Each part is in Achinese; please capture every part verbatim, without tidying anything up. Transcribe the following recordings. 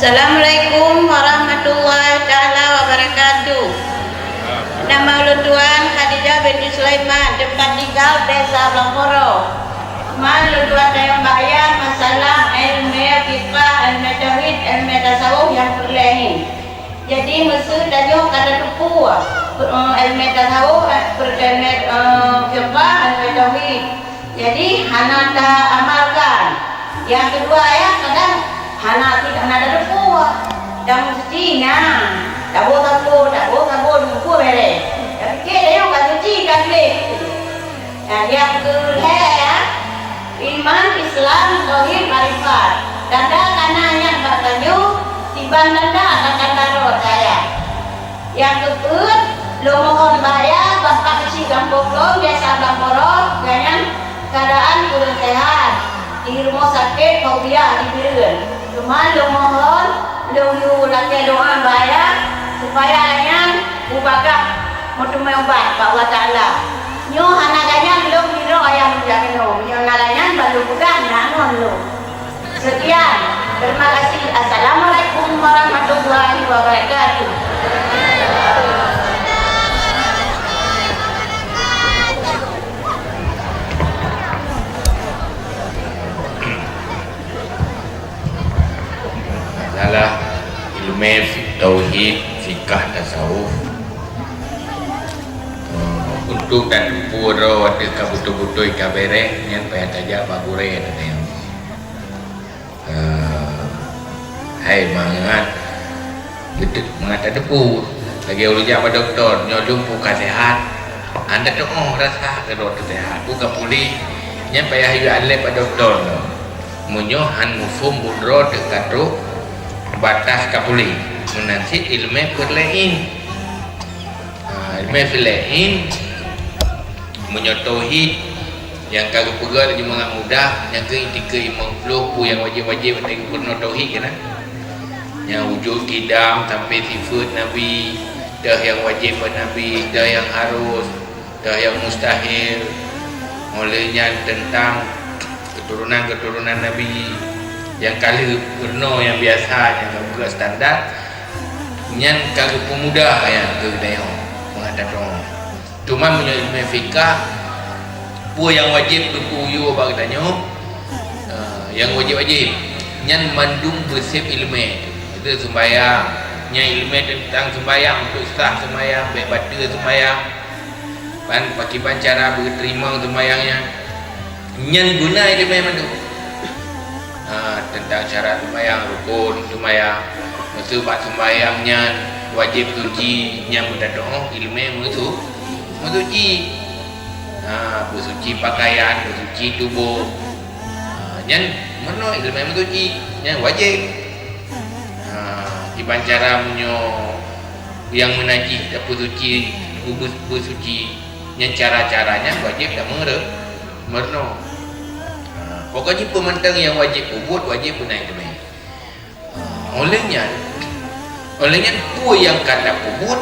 Assalamualaikum warahmatullahi taala wabarakatuh. Nama ulôn tuan Khadijah binti Sulaiman, tempat tinggal Desa Blangkoro. Teuma ulôn tuan tanyong bak ayah masalah ilmu fiqah, ilmu tauhid, ilmu tasawuf nyang peureulèe nyan. Jadi, meuseu tanyoe ka tateupeue, eh, ilmu tasawuf, eh, ilmu, eh, fiqah, ilmu tauhid. Jadi, hana taamalkan. Nyang keudua, ya, kadang hana, hana tateupeue. Dan meusti na, taboh saboh, taboh saboh, nunggu bereh. Tapi keu tanyoe ka suci, ka gleh. Nah, nyang keulhèe, ya, iman, Islam, tauhid, makrifat. Tanda ka na nyan bak tanyoe, siban tanda akan tanda roh saya. Nyang keupeuet, lôn mohon bak ayah, bapak keuchik gampông lôn, biasa bak Blangkoro, gobnyan keuadaan kureueng seuhat. Di rumoh sakét, Fauzia, di Bireuen. Teuma lôn mohon, lôn yue lakèe doa bak ayah, supaya ayah nyan beubagaih meuteumé ubat bak Allah Taala. Nyoe hana gobnyan lôn nidroe ayah lôn jak keunoe. Meunyoe na gobnyan ban lôn peugah, na ngon lôn. Sekian. Terima kasih. Assalamualaikum warahmatullahi wabarakatuh. Masalah ilmu fi-, tauhid, fikah, tasawuf. Hmm, untuk tateupeue droe watèe ka beutôi-beutôi ka bereh, nyan payah tajak bak gurèe teuh. Eh, hai mangat, beutôi mangat tateupeue. Lagèe ulôn jak bak dokto, nyoe lôn peue ka seuhat. Hana teu'oh rasa keudroe teuh seuhat. Peue ka puléh, nyan payah yue alèh bak dokto nyoe. Meunyoe han muphom buet droe teuh ka trôk batas ka puléh, meunan cit ileumèe peureulèe. Ha, ileumèe peureulèe, meunyoe tauhid nyang ka geupeugah laju mangat mudah, nyang keu itikeuh limong ploh peue nyang wajéb-wajéb watèe geupeurunoe tauhid keunan. Nyang wujud qidam sampai sifeuet Nabi, deuh nyang wajéb bak Nabi, deuh nyang harus, deuh nyang mustahil. Óh lheueh nyan teuntang keuturonan-keuturonan Nabi nyang ka lheueh peurunoe nyang biasa nyang ka geupeugah standar, nyan ka geupeumudah nyang keu geutanyoe mangat tateu'oh. Teuma meunyoe ileumèe fikah, peue nyang wajéb geupeuuyue bak geutanyoe, eh, nyang wajéb-wajéb, nyan mandum beusép ileumèe. Itu seumbahyang, nyan ileumèe teuntang seumbahyang, untuk sah seumbahyang, bèk bateue seumbahyang, ban pakriban cara beuteurimong seumbahyang nyan. Nyan beuna ileumèe mandum. Ha, teuntang syarat seumbahyang, rukon seumbahyang. Meuseu bak seumbahyang nyan wajéb suci, nyan meutateu'oh ileumèe meusu-, meusuci. Ha, beusuci pakaian, beusuci tuboh. Ha, nyan meurunoe ileumèe meusuci, nyan wajéb. Ha, kiban cara meunyoe nyang meunajih tapeusuci, beu-, beusuci, nyan cara-cara nyan wajéb tameure-, meurunoe. Ha, pokok jih peue mantong nyang wajéb peubuet, wajéb beuna ileumèe. Ha, óh lheueh nyan, óh lheueh nyan peue nyang ka tapeubuet,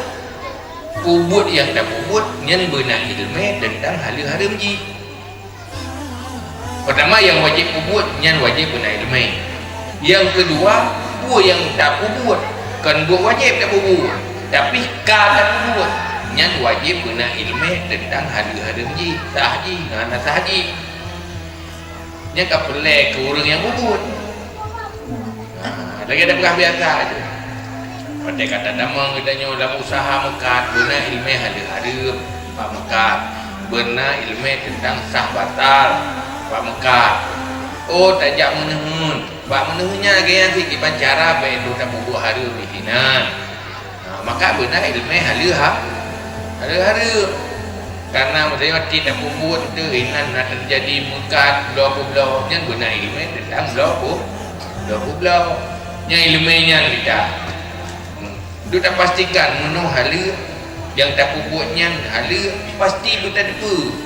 peubuet nyang tapeubuet nyan beuna ileumèe teuntang haleuh hareuem jih. Peurtama nyang wajéb peubuet nyan wajéb beuna ileumèe. Nyang keudua, peue nyang tapeubuet, kon buet wajéb tapeubuet, tapi ka tapeubuet, nyan wajéb beuna ileumèe teuntang haleuh hareuem jih, sah jih, ngon hana sah jih. Nyan ka peureulèe keu ureueng nyang peubuet. Nah, lagèe tapeugah biasa aja. Watèe ka tatamong geutanyoe lam useuha meukat, beuna ileumèe haleuh hareuem bak meukat, beuna ileumèe teuntang sah batal bak meukat. Oh, tajak meuneuheun. Bak meuneuheun nyan lagèe nyan cit kiban cara bèk lôn tapeubuet hareuem disinan. Ha, maka beuna ileumèe haleuh ha-, haleuh hareuem. Karena meuseuti tapeubuet teuh inan na teujadi meukat bloe peubloe, nyan beuna ileumèe teuntang bloe peu-, bloe peubloe. Nyan ileumèe nyan mita. Hmm. Untuk tapastikan meunoe haleuh, nyang tapeubuet nyan haleuh, pasti beutateupeue.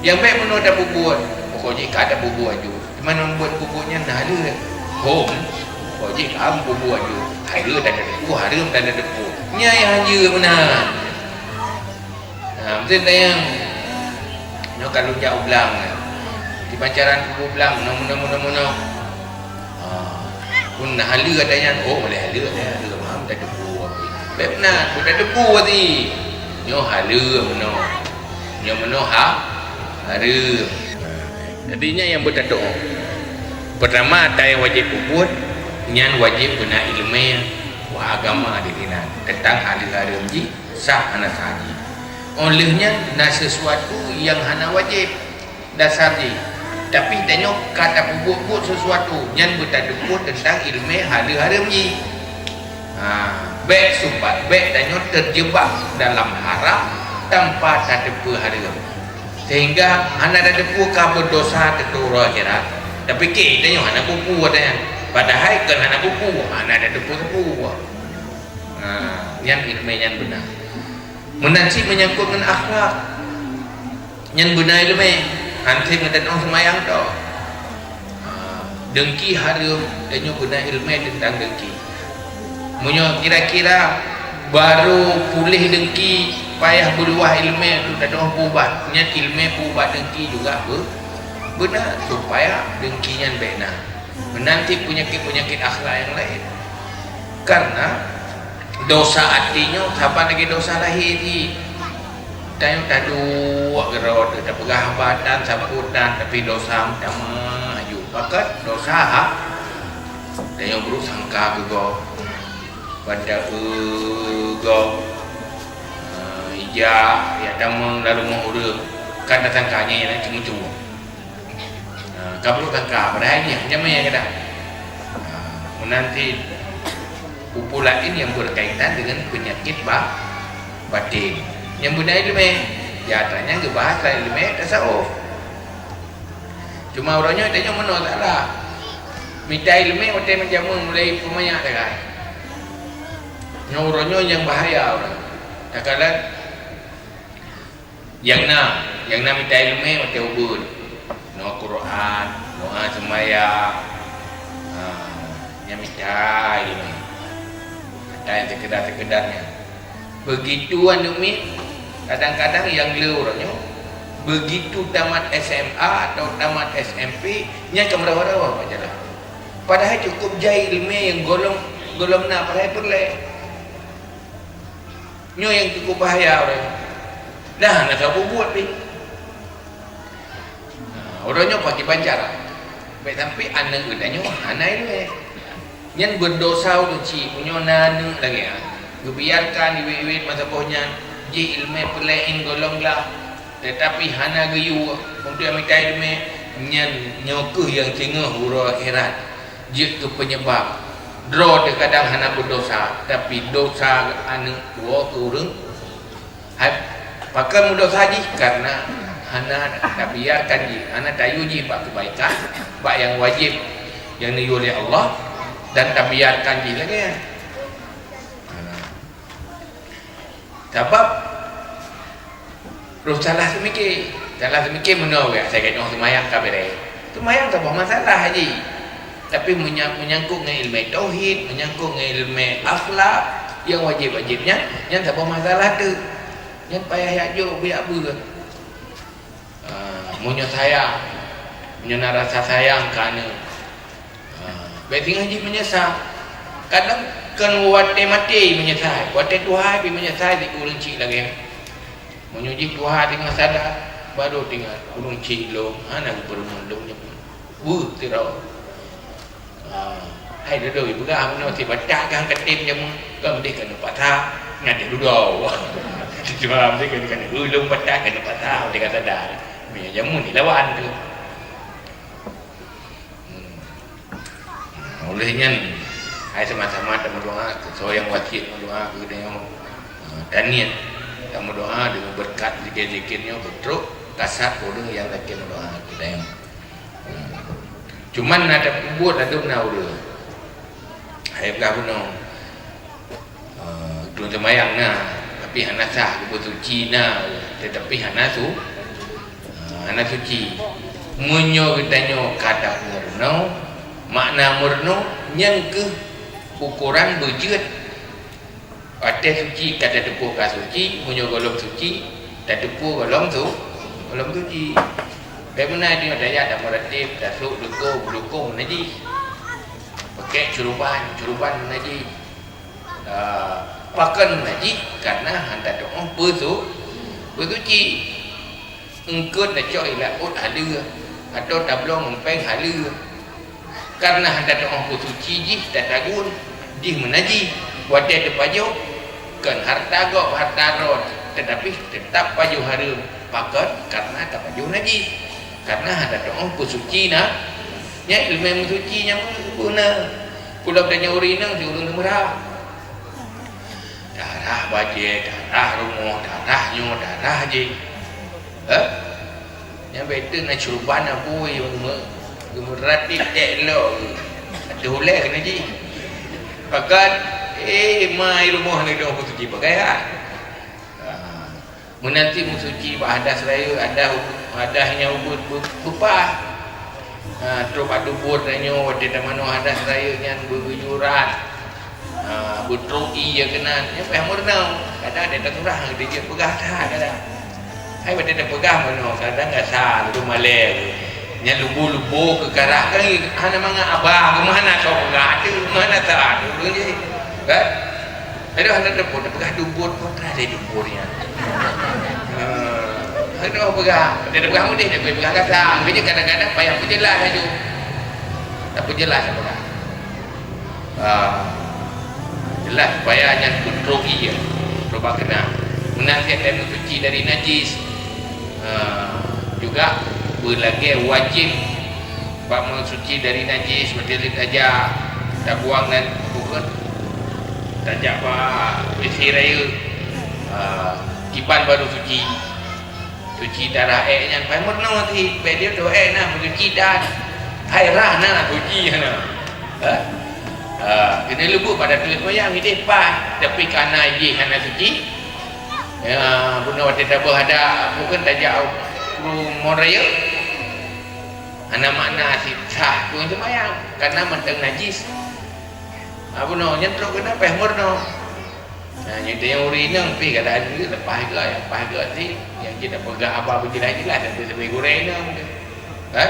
Nyang bèk meunoe tapeubuet, pokok jih ka tapeubuet ju. Teuma nyang buet peubuet nyan na haleuh. Hom, pokok jih ka meubuet ju. Haleuh tanda teupeu, hareuem tanda teupeu. Nyan nyang hanjeuet meunan. Ha, meuteun tanyong. Nyoe ka lôn jak u blang nyan. Di pancaran kubu blang, meunoe, meunoe, meunoe, meunoe. Ha. Pun na haleue ata nyan, oh, boleh haleue, boleh haleue, maham tateupeue. Bèk na, pun tateupeue tadi. Nyoe haleue meunoe. Nyoe meunoe ha, hareuem. Jadi nyan nyang beutatu'oh. Peurtama, ata nyang wajéb peubuet, nyan wajéb beuna ileumèe wah agama di sinan teuntang haleue hareuem jih, sah hana sah jih. Óh lheueh nyan na sisuatu nyang hana wajéb dasar jih. Tapi tanyoe ka tapeubuet-buet sisuatu nyan beutateupue teuntang ileumèe haleue hareuem jih. Ha, bèk sumbat, bèk tanyoe teujeubak dalam haram tanpa tateupue hareuem. Sehingga hana tateupue ka beudosa teuntang uroe akhirat. Tapiké tanyoe hana peue-peue watèe nyan. Padahai kon hana peue-peue, hana tateupue-teupue. Ha, nyan ileumèe nyan beuna. Meunan cit meunyangkot ngon akhlak. Nyan beuna ileumèe, han sép ngon tanoh seumayang toh. Ha, deungki hareuem, tanyoe beuna ileumèe teuntang deungki. Meunyoe kira-kira barô puléh deungki, payah beuluwah ileumèe untuk tanoh peuubat, nyan ileumèe peuubat deungki juga beu-, beuna, supaya deungki nyan bèk na. Meunan cit peunyakét-peunyakét akhlak nyang laén. Karena dosa até nyoe saban lagèe dosa lahé jih. Tanyoe taduek keudroe teuh, tapeugah haba tan, sapeue tan, tapi dosa meutamah laju. Pakon dosa ha? Tanyoe buruk sangka keu gob. Ban ta-eu gob, eh, ija, ya tamong lam rumoh ureueng. Kan tasangka nyan, nyan ceumeucue. Ha, ka buruk sangka, padahai nyan jamé gata. Ha, meunan cit peue-peue laén nyang beukaitan deungon peunyakét ba-, batén. Nyang beuna ileumèe, ya, atra nyan geubahas lam ileumèe tasawuf. Cuma uroe nyoe tanyoe meunoe salah. Mita ileumèe watèe meujameun mulai peumanyak sagai. Nyoe uroe nyoe nyang bahaya uroe nyoe. Takalon Nyang na, nyang na mita ileumèe watèe ubeut. Noe Quran, doa seumayang. Ha, nyan mita ileumèe. Ata nyang seukeudar-seukeudar nyan. Begitu aneuk miet, kadang-kadang nyang le uroe nyoe, begitu tamat S M A atau tamat S M P, nyan ka meurawa-rawa bak jalan. Padahai cukup jai ileumèe nyang gohlom, gohlom na, padahai peureulèe. Nyoe nyang cukup bahaya uroe nyoe. Nah, na saboh buet pih. Nah, uroe nyoe pakriban cara. Bèk sampai aneuk geutanyoe hana ileumèe. Nyan beudosa ureueng chik meunyoe na aneuk lagèe nyan. Geubiarkan iwet-iwet masa boh nyan jih ileumèe peulèe in gohlom glah, teutapi hana geuyue untuk mita ileumèe, nyan nyoe kheueh nyang singoh uroe akhirat. Jeuet keu peunyebab droe teuh kadang hana beudosa, tapi dosa aneuk woe keu ureueng. Hai, pakon meudosa jih? Karena hana tabiarkan jih, hana tayue jih bak keubaikan, bak nyang wajéb nyang neuyue lé Allah, dan tabiarkan jih lagèe nyan. Sabab roh salah seumike. Salah seumike meunoe, asai geutanyoe seumayang ka beureh. Seumayang saboh masalah jih. Tapi meunya-, meunyangkot ngon ileumèe tauhid, meunyangkot ngon ileumèe akhlak, nyang wajéb-wajéb nyan, nyan saboh masalah teuh. Nyan payah jak jok, beu jak beuet. Ah, meunyoe sayang, meunyoe na rasa sayang keu aneuk, ah, bèk singoh jih meunyeusai. Kadang kon watèe maté meunyeusai, watèe tuha pih meunyeusai di ureueng chik lagèe nyan. Meunyoe jih tuha teungoh sadar, baru teuingat, "Ureueng chik lôn hana geupeurumoh lôn nyoe." Beuh, sidroe. Ah, hai dudoe, peugah meunoe sibatat kah katem jameun, kon deh keuneuk pasa, nyan deh dudoe. Cuma deh keuneuk, keuneuk ulông batat keuneuk pasa, deh ka sadar. Meunyoe jameun ni lawan tu. Hmm. Nah, oleh nyan, hai sama-sama tameudoa, soe nyang wasiet meudoa keu geutanyoe. Ah, taniet tameudoa deungon beureukat zikir-zikir nyoe beutrok kasat ureueng nyang lakèe meudoa keu geutanyoe. Cuman na tapeubuet ladôm na ureueng. Hai peugah bunoe, eh, lôn seumayang na, tapi hana sah, geupeusuci na, teutapi hana su-, eh, hana suci. Meunyoe geutanyoe ka tameurunoe, makna meurunoe nyan keuh ukoran beujeuet. Watèe suci ka tateupeue ka suci, meunyoe gohlom suci, tateupeue gohlom su-, gohlom suci. Bèk meunan tanyoe tajak tameuratéb, tasôk dukông, dukông najih. Kek curuban, curuban najih. Ah, pakon najih? Karena hana tatu'oh peusu-, peusuci. Eungkot tacok ilat ôt haleue, atau tablong péng haleue. Karena hana tatu'oh peusuci jih, tatagun jih meunajih. Watée teupajoh, kon hareuta gob, hareuta droe, teutapi teutap pajoh hareuem. Pakon? Karena tapajoh najih. Karena hana tatu'oh peusuci na. Nyan ileumé meusuci nyang beuna. Kulom tanyoe ureueng inong sikureueng teumeurah. Darah bajée, darah rumoh, darah nyoe, darah jih. Hah? Nyang bèk teuk na curuban na bui, geume-, geumeurat di tek lom. Ateueh ulèe keuneuk jih. Pakon, eh, ma i rumoh neudong peusuci pakai ha. Ah. Meunan cit meusuci bak hadas rayeuk, hadas, hadas nyang ubeut be-, beupah. Ha, trok bak dubuet tanyoe, watèe tamanoe hadas rayeuk nyan beugeuyue urat. Ha, beutrok ié keunan. Nyan payah meurunoe. Kadang ada tasurah, dia je peugah that kadang. Hai, watèe tapeugah meurunoe, kadang gasa, laju malèe. Nyan lubu-lubu keu karah kan, hana mangat abah, keu mana soe peugah tu, mana sa tu, kan? Aduh, hana teupeu, tapeugah dubuet pun, teuma lé dubuet nyan. Eh, hana peugah. Dia peugah mudeh, dia peugah gata. Makanya kadang-kadang payah peujeulaih laju. Tapeujeulaih peugah. Ah, jeulaih supaya nyan peutrok ié. Cuba keunan. Meunan cit meusuci dari najis. Ah, juga beulagèe wajéb bak meusuci dari najis, watèe lheueh tajak, tabuang nan bukon, tajak bak W C rayeuk, ah, kiban baru suci. Suci darah èk nyan, pai meurunoe cit, bèk dia tu èk na meusuci dan hai rah na suci na. Ha? Ah, keuneuk leubeh pada tuléh moyang idéh paih, tapi kana jih hana suci. Ya, bunoe watèe tabeuh ada, bukon tajak rumoh raya. Hana makna sit sah pun seumayang, karena mantong najis. Ha, bunoe nyan trok keunan payah meurunoe. Nah, nyoe teuh nyang ureueng inong pih kadang leupah gét, leupah gét sit, nyang jeuet tapeugah haba beujeulaih-jeulaih dan sabe gurèe inong teuh. Kan?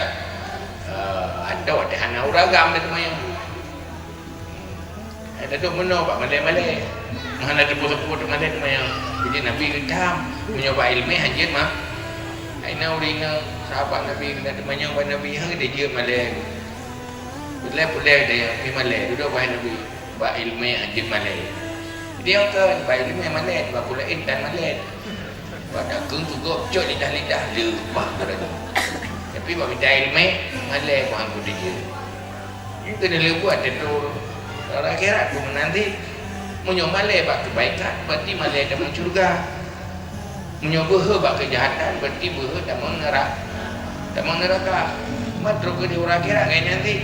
Eh, atau watèe hana ureueng agam dah seumayang. Hai, taduek meunoe bak malèe-malèe. Meuhana teupeu-teupeu teuk malèe teuma nyang. Jadi Nabi geutam, meunyoe bak ileumèe hanjeuet mah. Hai na ureueng inong sahabat Nabi geutam teumanyong bak Nabi, "Han geutanyoe jeuet malèe?" Peureulèe-peureulèe geutanyoe pih malèe, dudoe bak Nabi. Bak ileumèe hanjeuet malèe. Jadi nyang keu bak ileumèe malèe, bak peue laén tan malèe. Bak takheun teugok cok lidah-lidah leupah geutanyoe. Tapi bak mita ileumèe malèe, bak han geutanyoe jeuet. Nyan keuneuk leubuat teuh lam akhirat pun nanti. Meunyoe malèe bak keubaikan, berarti malèe tamong syeuruga. Meunyoe beuhe bak keujahatan, berarti beuhe tamong neura-, tamong neuraka. Mantong keu di uroe akhirat ngai nanti.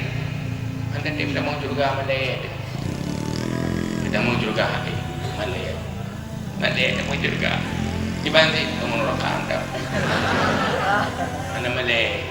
Hana tem tamong syeuruga malèe. Tamong syeuruga, eh, malèe. Malèe tamong syeuruga. Kiban sit tamong neuraka mantong. Hana malèe.